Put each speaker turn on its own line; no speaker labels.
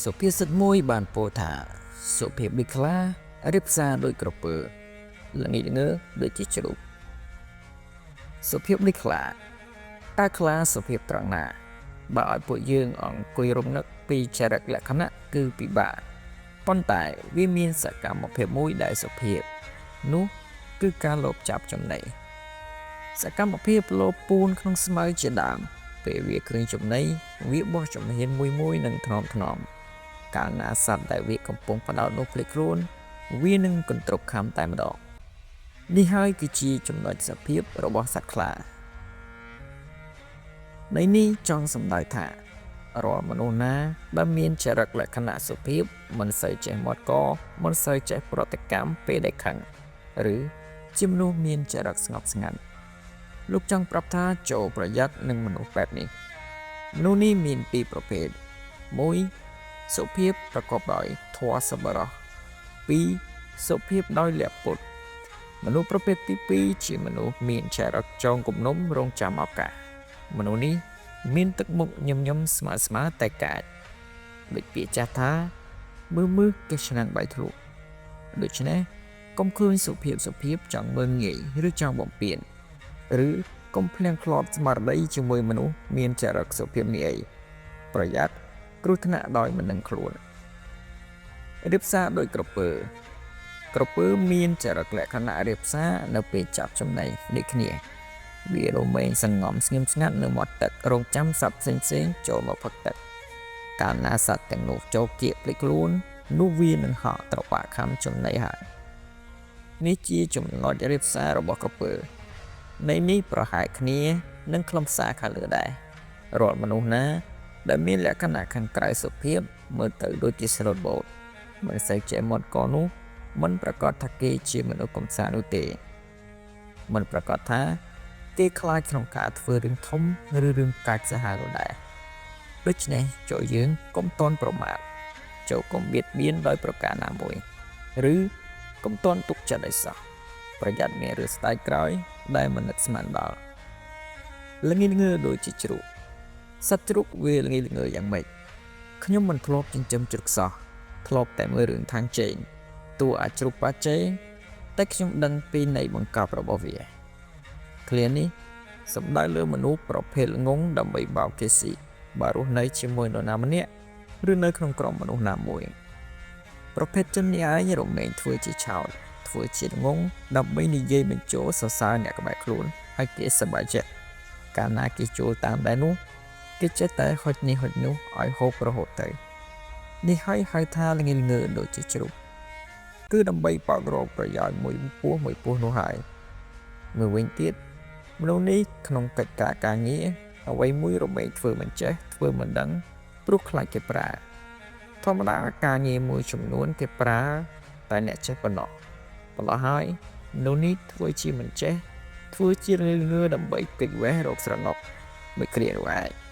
សុភាសិតមួយបានពោលថាសុភាពដូចខ្លារៀបសារដូចក្រពើល្ងាចល្ងើដូចជាជ្រូកសុភាពដូចខ្លាតើខ្លាសុភាពត្រង់ណាបើឲ្យពួកយើងអង្គុយរំនឹកពីចរិតលក្ខណៈគឺពិបាកប៉ុន្តែវាមានសកម្មភាពមួយដែលសុភាពនោះគឺការលបចាប់ចំណីសកម្មភាពលបពូនក្នុងស្មៅជាដើមពេលវាឃើញចំណីវាបោះជំហានមួយមួយនិងថ្នមថ្នមកាលណាសត្វដែលវាកំពុងផ្ដោតនោះភ្លេចខ្លួនវានឹងកន្ទ្រប់ខំតែម្ដងនេះហើយគឺជាចំណុចសភាពរបស់សត្វខ្លានៃនេះចង់សម្ដៅថារាល់មនុស្សណាដែលមានចរិតលក្ខណៈសុភាពមិនសូវចេះមាត់កមិនសូវចេះប្រតិកម្មពេលដែលខឹងឬជាមនុស្សមានចរិតស្ងប់ស្ងាត់លោកចង់ប្រាប់ថាចូលប្រយ័ត្ននឹងមនុស្សបែបនេះមនុស្សនេះមានពីរប្រភេទ1សុភាពប្រកបដោយធម៌សប្បុរស2សុភាពដោយលក្ខពុតមនុស្សប្រភេទទី2ជាមនុស្សមានចរិតចងគំនុំរងចាំឱកាសមនុស្សនេះមានទឹកមុខញឹមៗស្មើស្មើតែកាចដូចពាក្យចាស់ថាមើលមើលគេឆ្នាំងបាយធ្លុះដូច្នេះកុំឃើញសុភាពសុភាពចង់មើលងាយឬចង់បំពេញឬកុំភ្លៀងធ្លាប់ស្មារតីជាមួយមនុស្សមានចរិតសុភាពនេះអីប្រយ័ត្នគ្រោះថ្នាក់ដោយមិនដឹងខ្លួនរៀបសារដោយក្រពើក្រពើមានចរិតលក្ខណៈរៀបសារនៅពេលចាប់ចំណីដូចគ្នាវារមែងសងំស្ងៀមស្ងាត់នៅមាត់ទឹករងចាំសត្វផ្សេងៗចូលមកផឹកទឹកកាលណាសត្វទាំងនោះចូលគៀកភ្លេចខ្លួននោះវានឹងហក់ត្របាក់ខំចំណីហើយនេះជាចំណុចរៀបសាររបស់ក្រពើនៃនេះប្រហែលគ្នានឹងខ្លឹមសារខាងលើដែររាល់មនុស្សណាដែលមានលក្ខណៈខាងក្រៅសុភាពមើលទៅដូចជាស្លូតបូតមិនសូវចេះមាត់កនោះមិនប្រកាសថាគេជាមនុស្សកំសាន្តនោះទេមិនប្រកាសថាគេខ្លាចក្នុងការធ្វើរឿងធំឬរឿងកាចសាហាវនោះដែរដូច្នេះចូលយើងកុំតន់ប្រមាថចូលកុំបៀតបៀនដោយប្រការណាមួយឬកុំតន់ទុកចិត្តឲ្យសោះប្រយ័ត្នមានរឿងស្ដាយក្រោយដែលមិននឹកស្មានដល់ល្ងីល្ងើដូចជាជ្រូកសត្វជ្រូកវាល្ងីល្ងើយ៉ាងម៉េចខ្ញុំមិនធ្លាប់ចិញ្ចឹមជ្រូកសោះធ្លាប់តែមើលរឿងខាងជែងតួអាចជ្រូកប៉ាជេតែខ្ញុំដឹងពីនៃបង្កប់របស់វាឃ្លានេះសំដៅលើមនុស្សប្រភេទល្ងងដើម្បីបោកគេស៊ីបើរស់នៅជាមួយនរណាម្នាក់ឬនៅក្នុងក្រុមមនុស្សណាមួយប្រភេទជននេះឯងរមែងធ្វើជាឆោតធ្វើជាល្ងងដើម្បីនិយាយបញ្ចូលសរសើរអ្នកក្បែរខ្លួនឲ្យគេសប្បាយចិត្តកាលណាគេចូលតាមដែរនោះគេចេះតែហុចនេះហុចនោះឲ្យហូបរហូតទៅនេះហើយហៅថាល្ងីល្ងើដូចជាជ្រូកគឺដើម្បីបោករកប្រយោជន៍មួយពោះមួយពោះនោះហើយមួយវិញទៀតមនុស្សនេះក្នុងកិច្ចការការងារអ្វីមួយរមែងធ្វើមិនចេះធ្វើមិនដឹងព្រោះខ្លាចគេប្រើធម្មតាការងារមួយចំនួនគេប្រើតែអ្នកចេះប៉ុណ្ណោះប៉ុន្តែហើយមនុស្សនេះធ្វើជាមិនចេះធ្វើជាងឿដើម្បីគេចវេះរកស្រណុកមួយគ្រានោះឯង។